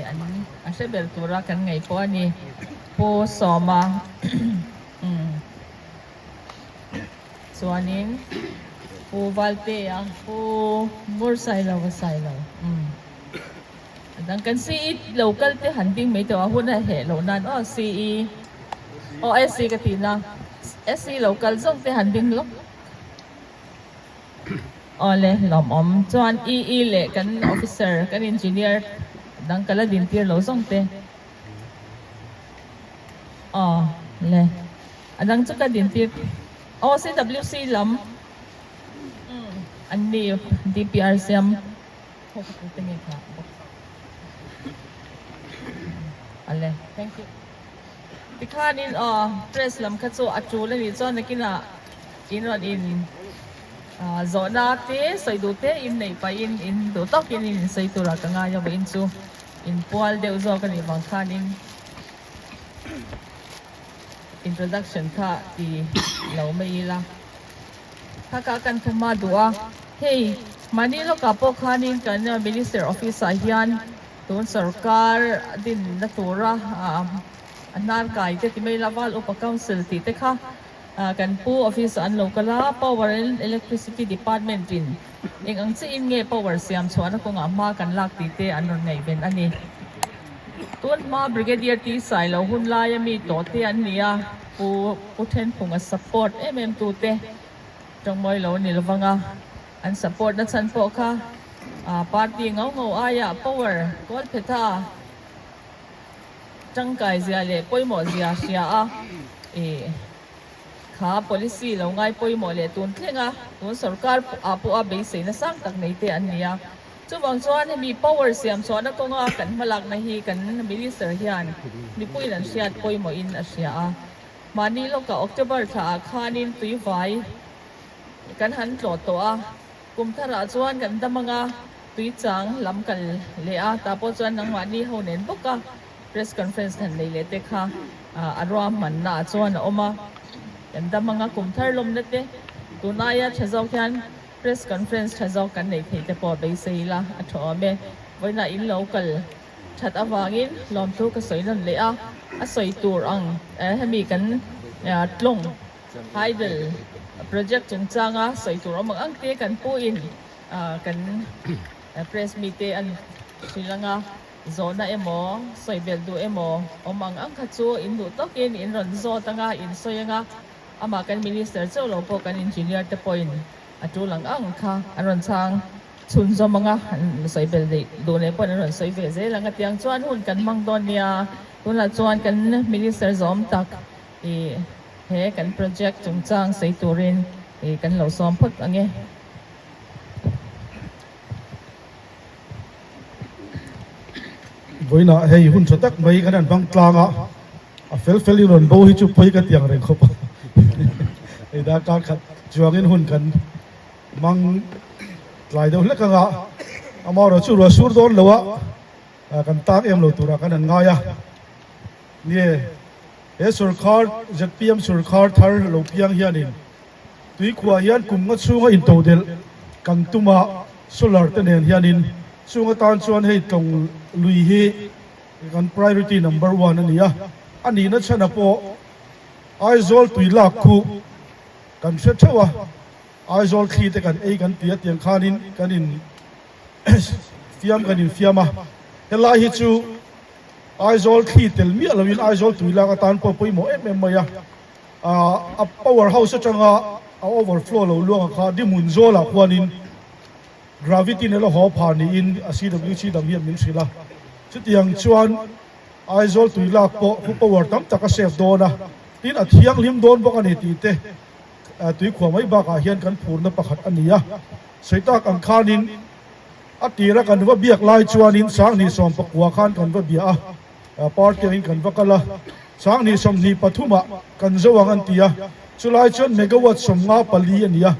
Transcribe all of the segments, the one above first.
An a hre ber tura kan ngaih pawh a ni. Pu Sawma chuanin Pu Valtea, Pu Ngursailo a sailo. A dang kan CE lo kal te han ding mai tawh a hun a heh loh nan aw CE aw SC ka tihna SC lo kal zawng te han ding lawk. Awle lawmawm chuan EE leh kan officer kan engineer dang ka la din tir lo zawng te aw le a dang chu ka din tir aw CWC lam an ni DPR siam ho ka tu te nge kha bawk awle thank you. Tikhanin aw press lam kha chu a tul a nih chuan nakinah in rawn in zawhna te sawi duh te in neih pahin in duh tawkin in insawi turah ka ngai a vawiin chu in pual deuh zawk a nih vang khanin introduction kha ti lo mai ila kha kha kan thu hma duh a hei mahni lawkah pawh khanin kan minister office ah hian Tun sorkar dinna tura a hnar kai te ti mai la Val Upa Council tih te kha kan pu office ah an lo kal a, Power and Electricity Department in eng ang chiah in nge power siam chhuahna kawngah hma kan lak tih te an rawn ngaihven a ni. Tun hma Brigadier T Sailo hun laia mi tawh te an ni a, Pu Pu Thenphunga support em em tu te tawngmawi lo ni lovang a, An support na chhan pawh kha party ngau ngau aia power kawl phetha tangkai zia leh pawimawh zia hria a ih kha policy lo ngai pawimawh leh tun thleng a tun sorkar ah pawh a beiseina sang tak nei te an ni a. Chuvang chuan hemi power siam chhuahna kawnga kan hmalakna hi kan minister hian mipuiin an hriat pawimawhin a hria a. Mahni lawkah October thla ah khanin tuivai Kan han tlawh tawh a, kum tharah chuan kan dam anga tuichang lam kal leh a, tah pawh chuan nangmahni ho nen bawk a press conference han nei leh te kha a ruahmanna ah chuan a awm a. Kan dam anga kum thar lawmna te tun aia tha zawk hian press conference tha zawk kan neih theih te pawh beisei ila a tha awm e. Vawiinah in lo kal that avangin lawmthu ka sawi nawn leh a, a sawi tur ang hemi kan tlawng. Hydel project chungchanga sawi tur awm ang ang te kan puhin kan press mite an hrilh ang a, zawhna emaw sawi belh duh emaw awm ang ang kha chu in duh tawkin in rawn zawt ang a, in sawi ang a, amah kan minister chauh lo pawh kan engineer te pawhin a tul ang ang kha an rawn chhang chhunzawm ang a, an sawi belh duh leh pawhin an rawn sawi ve zel ang a, tiang chuan hun kan hmang dawn nia, tunah chuan kan minister zawm tak I he kan project chungchang sawi turin i kan lo sawm phawt ang e. Vawiinah hei hun tha tak mai kan han hmang tlang a, a fel fel in rawn bo hi chu pawi ka ti ang reng khawp a. Hei darkar khat chuangin hun kan hmang tlai deuh hlek ang a, amaherawhchu ruah sur dawn lo a, kan tang em lo turah kan han ngai a. Nie. He sorkar, zpm sorkar thar lo piang hianin tuikhuah hian kum nga chhunga intodelh kan tum a, solar te nen hianin chung atan chuan hei tlawng lui hi kan priority number one a ni a, a nihna chhanah pawh Aizawl tui lak khu kan hre theuh a, Aizawl thli te kan ei kan ti a tiang khanin kan in fiam kan infiam a, helai hi chu Aizawl thli tel miah loin Aizawl tui lak atan pawh pawimawh em em mai a, a power house atanga a overflow lo luang kha Dimun zawlah khuanin gravity nela haw pha niin a CWC dang hian min hrilh a, chutiang chuan Aizawl tui lak pawh khu power tam tak a save dawn a, tin a thianghlim dawn bawk a ni tih te tuikhuah mai bakah hian kan phurna pakhat a ni a, sawi tak ang khanin. A tira kan va biak lai chuanin Sanghnih 19 khan kan va bia a, party angin kan va kal a, Sanghnih 23 ah kan zo ang an ti a, chulai chuan megawatt 54 a ni a,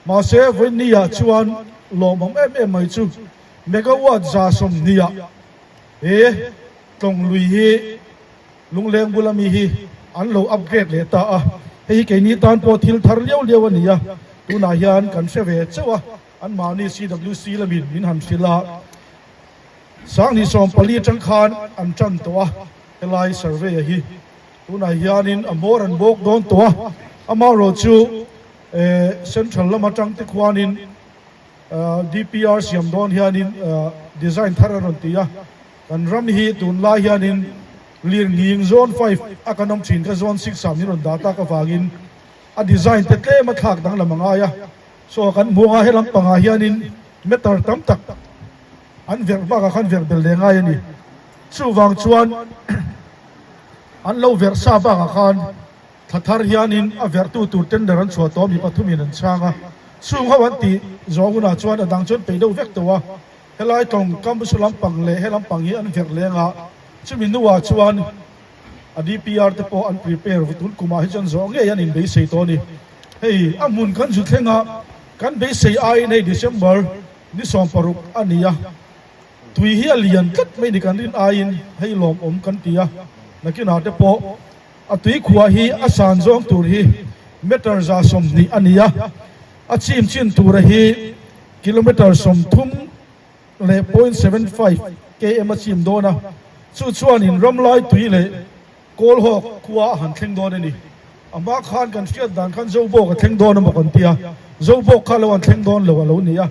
mahse vawiinni ah chuan lawmawm em em mai chu megawatt 120 ah he tlawng lui hi Lungleng bula mi hi an lo upgrade leh ta a, hei hi keini tan pawh thil thar liau liau a ni a, tunah hian kan hre ve chauh a. Anmahni CWC lamin min han hrilh a, 24 atang khan an tan tawh a, helai survey a hi tunah hianin a hmawr an bawk dawn tawh a, amaherawhchu central lam atang te khuanin DPR siam dawn hianin design thar a rawn ti a, kan ram hi tunlai hianin lirnghing zone 5 a kan awm thin kha zone 6 ah min rawn dah tak avangin a design te tlem a thlak danglam a ngai a, saw kan hmuh anga helam pangah hianin meter tam tak an verh bakah khan verh bel leh ngai a ni. Chuvang chuan an lo verh sa bakah khan thla thar hianin a verhtu tur tender an chhuah tawh mi pathumin an chhang a, chung ho an tih zawh hunah chuan a dang chuan peih deuh vek tawh a, helai tlawng campus lampang leh he lampang hi an verh leng a, chumi hnuah chuan A DPR te pawh an prepare tun kumah hi chuan zawh ngei an inbeisei tawh a ni. Hei a hmun kan zu thleng a, kan beisei aiin hei December ni 16 a ni a, tui hi a lian tlat mai ni kan rin aiin hei lawmawm kan ti a, nakinah te pawh a tui khua hi a san zawng tur hi meter 120 a ni a, a chim chin tura hi kilometer 30 leh 0.75 km a chim dawn a, chu chuanin ramlai tui leh Kawlhawk khua a han thleng dawn a ni. A hma khan kan hriat dan khan Zobawk a thleng dawn emaw kan ti a, Zobawk kha lo an thleng dawn lo a lo ni a,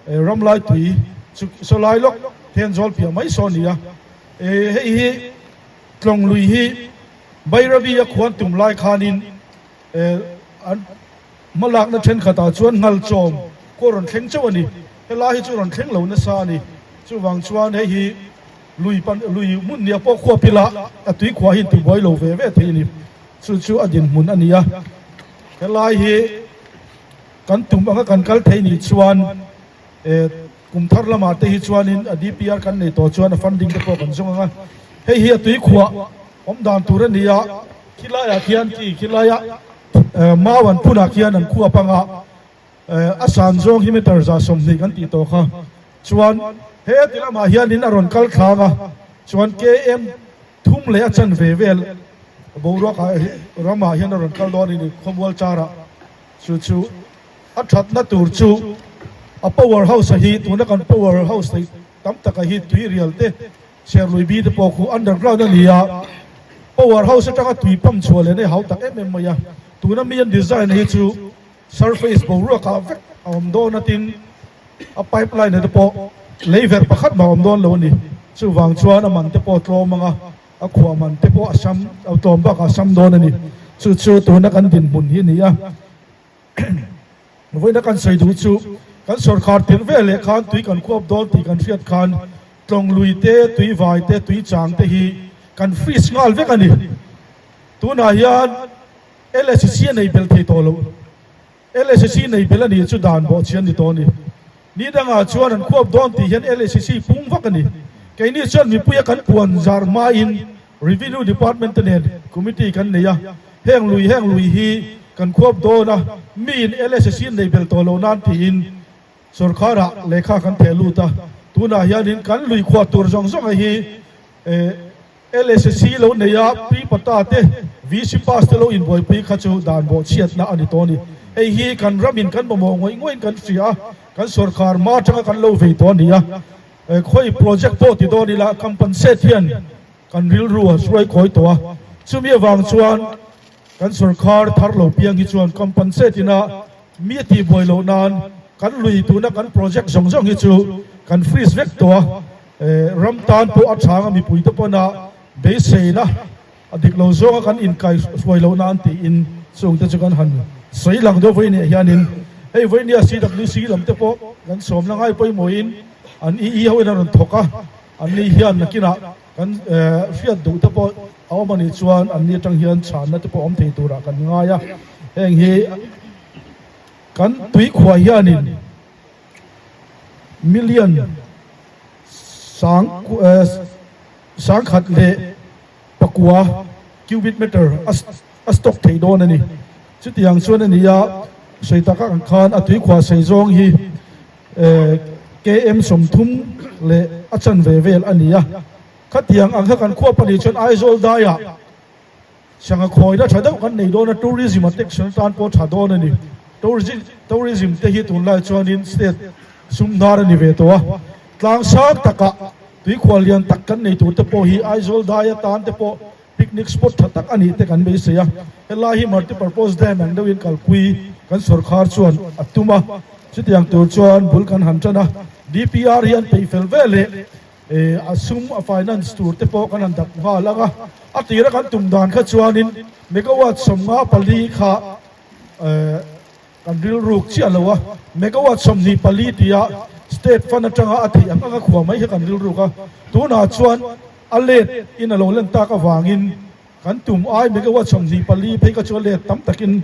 ramlai tui chu sawlai lawk Thenzawl piah mai saw a ni a, hei hi Tlawng lui hi Bairabi a khuan tum lai khanin an Hmalakna thenkhatah chuan nghalchawm pawh rawn thleng chauh a ni. Helai hi chu rawn thleng lo nasa a ni. Chuvang chuan hei hi lui pan lui hmun nia pawh khuap ila a tui khuah hi intibuai lo ve ve thei a ni. Chu chu a dinhmun a ni a. Helai hi kan tum anga kan kal thei nih chuan kum thar lamah te hi chuanin a DPR kan nei tawh chuan a funding te pawh kan zawng ang a. Hei hi a tui khuah awm dan tur a ni a. Khilaiah khian khi khilaia Mau an phunah khian an khuap anga a san zawng hi meter 120 kan tih tawh kha. Chuan he ti lamah hianin a rawn kal thlang a, chuan KM thum leh a chanve vel boruakah ramah hian a rawn kal dawn a ni khawmual charah. Chu chu a thatna tur chu a power house a hi tuna kan power house neih tam taka hi tuirial te Serlui bi te pawh khu underground a ni a, power house atanga tui pump chhuah leh nei hau tak em em mai a, tuna mi an design hi chu surface boruakah vek a awm dawn a tin a pipeline te pawh lei verh pakhat mah a awm dawn lo a ni. Chuvang chuan a man te pawh a tlawm ang a, a khuah man te pawh a sam a tlawm bakah a sam dawn a ni. Chu chu tuna kan dinhmun hi a ni a. Vawiina kan sawi duh chu kan sawrkhar tir ve leh khan tui kan khuap dawn tih kan hriat khan tlawng lui te, tui vai te, tui chang te hi kan freeze nghal vek a ni. Tunah hian LSC a nei bel thei tawh lo. LSC nei bel a nih chu dan bawhchhi an ni tawh a ni. Ni dangah chuan an khuap dawn tih hian LACC pung vak a ni. Keini chuan mipuia kan puan zar hmain Revenue Department te nen committee kan nei a, heng lui heng lui hi kan khuap dawn a, miin LACC an nei bel tawh loh nan tiin sorkarah lehkha kan theh lut a, tunah hianin kan lui khuah tur zawng zawng a hi LSC lo nei a, Pi Pata te, VC Pass te lo inbuaipui kha chu dan bawhchhiatna a ni tawh a ni. Hei hi kan ramin kan mamawh ngawih ngawih in kan hria a, kan sorkar hma atanga kan lo vei tawh a ni a. Khawi project pawh ti dawn ila compensate hian kan rilru a hruai kawi tawh a, chumi avang chuan kan sorkar thar lo piang hi chuan compensate ina mi a tihbuai loh nan kan lui tuna kan project zawng zawng hi chu kan freeze vek tawh a. Ram tan pawh a chhang a mipuite pawn a beiseina a dik lo zawnga kan inkai hruai loh nan tiin chungte chu kan han sawi lang deuh vawiin hianin hei vawinia CWC lam te pawh kan sawmna ngai pawimawhin an EE ho in a rawn thawk a, anni hian nakinah kan hriat duh te pawh a awm anih chuan anni atang hian chhanna te pawh awm thei turah kan ngai a, heng hi kan tuikhuah hianin Million 10,009 cubic meter a stock thei dawn a ni. Chutiang chuan a ni a, sawi taka ang khan a tuikhuah sei zawng hi km 30.5 vel a ni a. Khatiang ang kha kan khuap a nih chuan Aizawl daiah Sangha khawina tha deuh kan nei dawn a, tourism attraction atan pawh tha dawn a ni. Tourism te hi tunlai chuanin state sum hnar a ni ve tawh a, tlang sang takah. Tuikhual lian tak kan nei tur te pawh hi Aizawl dai atan te pawh picnic spot tha tak a nih te kan beisei a. Helai hi multipurpose dam ang deuhin kalpui kan sawrkhar chuan a tum a, chutiang tur chuan bul kan han tan a. DPR hian peih fel ve leh a sum a finance tur te pawh kan han dak nghal ang a. A tira kan tum dan kha chuanin megawatt 54 kha Kan rilruk chiah lo a, megawatt 24 tia state fund atanga a theih ang anga khua mai kha kan rilruk a, tunah chuan a let in a lo len tak avangin kan tum ai megawatt 24 phei kha chu a let tam takin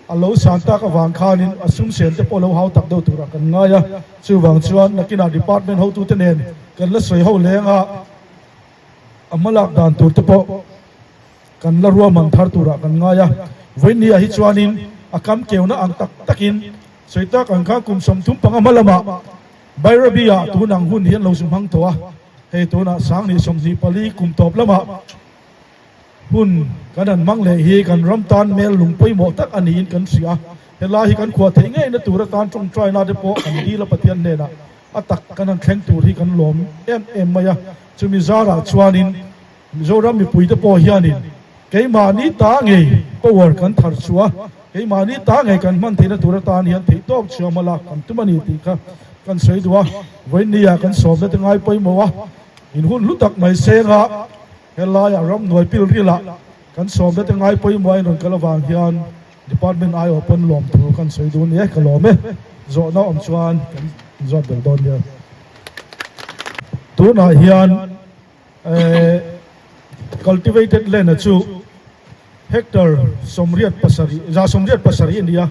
a lo san tak avang khanin a sum sen te pawh lo hau tak deuh turah kan ngai a, chuvang chuan nakinah department hotute nen kan la sawi ho leng a, a hmalak dan tur te pawh. Kan la ruahman thar turah kan ngai a, vawinia hi chuanin a kam keuna ang tak takin sawi tak ang khan kum 35 hma lamah Bairabi-ah tun ang hun hi an lo zu hmang tawh a, hei tunah 2024 kum tawp lamah hun kan han hmang leh hi kan ram tan mel lung pawimawh tak a niin kan hria a, helai hi kan khuah theih ngeina tur atan tawngtaina te pawh kan dil a Pathian hnenah a tak kan han thleng tur hi kan lawm em em mai a, chumi zarah chuanin Mizoram mipuite pawh hianin keimahni ta ngei power kan thar chhuah a, keimahni ta ngei kan hman theihna tur atan hian theihtawk chhuah hma lak kan tum a ni tih kha kan sawi duh a. Vawiinniah kan sawmna te ngai pawimawh a, in hun hlu tak mai senga helaiah ramhnuai pilrilah kan sawmna te ngai pawimawh a inrawn kal avang hian Department aiawh pawn lawmthu kan sawi duh a ni e, ka lawm e. Zawhna awm chuan kan inzawt ber dawn nia. Tunah hian. Cultivated land a chu hectare 87, 187 a ni a,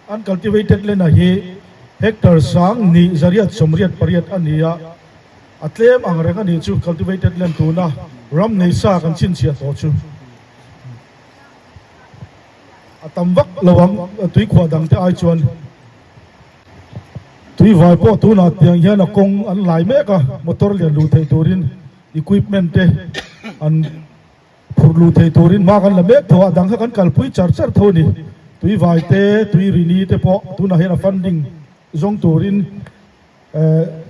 uncultivated land a hi hectare 1888 a ni a, a tlem ang reng a nih chu cultivated land tuna ram nei sa kan chhinchhiah tawh chu a tam vak lo ang tuikhuah dang te ai chuan. Tuivai pawh tunah tiang hian a kawng an lai mek a, motor lian luh theih turin equipment te an phurh luh theih turin hma kan la mek tho a, a dang kha kan kalpui char char tho a ni. Tuivai te, tuirini te pawh tunah hian a funding zawng turin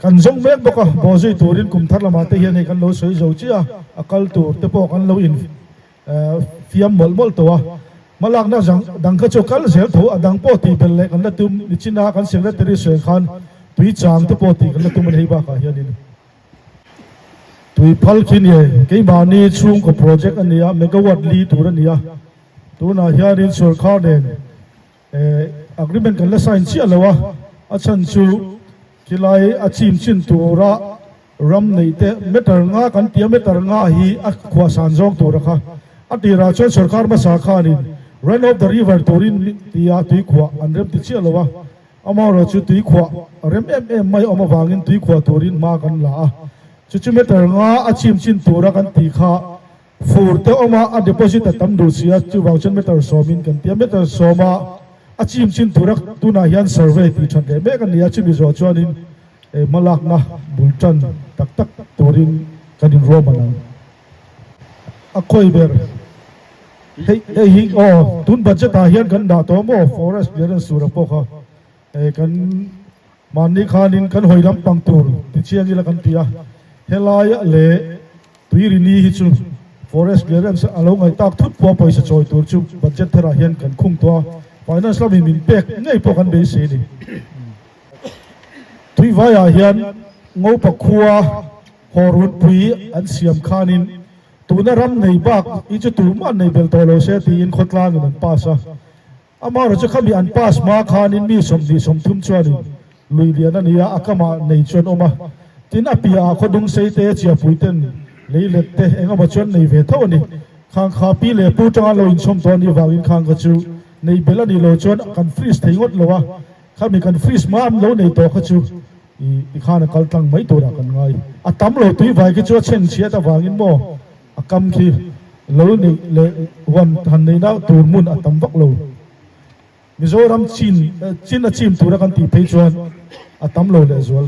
kan zawng mek bawk a, bawhzui turin kum thar lamah te hian hei kan lo sawi zo chiah a, a kal tur te pawh kan lo in fiam mawlh mawlh tawh a, hmalakna dang kha chu kal zel tho, a dang pawh tih belh leh kan la tum, nichina kan secretary sawi khan tui chang te pawh tih kan la tum a ni hei bakah hianin tui phal khi ni keimahni chhungkaw project a ni a, megawatt li tur a ni a, tunah hianin sorkar nen agreement kan la sign chiah lo a, a chhan chu khilai a chim chin tura Ram neih te meter nga kan tia meter nga hi a khuahsan zawng tur a kha. A tirah chuan sorkar hmasa khanin Run of the River turin tia tuikhuah an rem ti chiah lo a, amaherawh chu tuikhuah rem em em mai awm avangin tuikhuah turin hma kan la a, chu chu meter nga a chim chin tura kan tih kha fur te awm a, a deposit a tam duh si a, chuvang chuan meter sawmin kan tia meter sawma a chim chin tura tunah hian survey tih that leh mek a ni a, chumi zawh chuanin Hmalakna bul tan tak tak turin kan inruahman ang. A khawi ber hei hei hi aw tun budget ah hian kan dah tawh maw forest clearance tura pawh kha kan mahni khanin kan hawi lampang tur tichiang ila kan ti a, helai leh Tuirini hi chu forest clearance a lo ngaih tak thut pawh pawisa chawi tur chu budget tharah hian kan khung tawh a, finance lamin min pek ngei pawh kan beisei a ni. Tuivaiah hian Ngopa khua Hawrunpui an siam khanin tuna ram nei bak hi chu tumah an nei bel tawh lo se tiin khawtlangin an pass a. Amaherawhchu khami an pass hma khanin mi 20, 30 chuanin lui lian a ni a, a kamah nei chu an awm a. Tin, a piahah khawdung sei te, chiapui ten lei let te eng emaw chu an nei ve tho a ni. Khang kha pi leh pu tanga lo inchhawm tawh a nih vangin khang kha chu nei bel a nih loh chuan kan freeze thei ngawt lo a. Khami kan freeze hma an lo nei tawh kha chu i tikhan a kal tlang mai turah kan ngai. A tam lo tui vai khi chu a chhen chhiat avangin maw a kam khi lo neih leh huan han neihna tur hmun a tam vak lo. Mizoram chin chin a chim tura kan tih phei chuan a tam lo lehzual.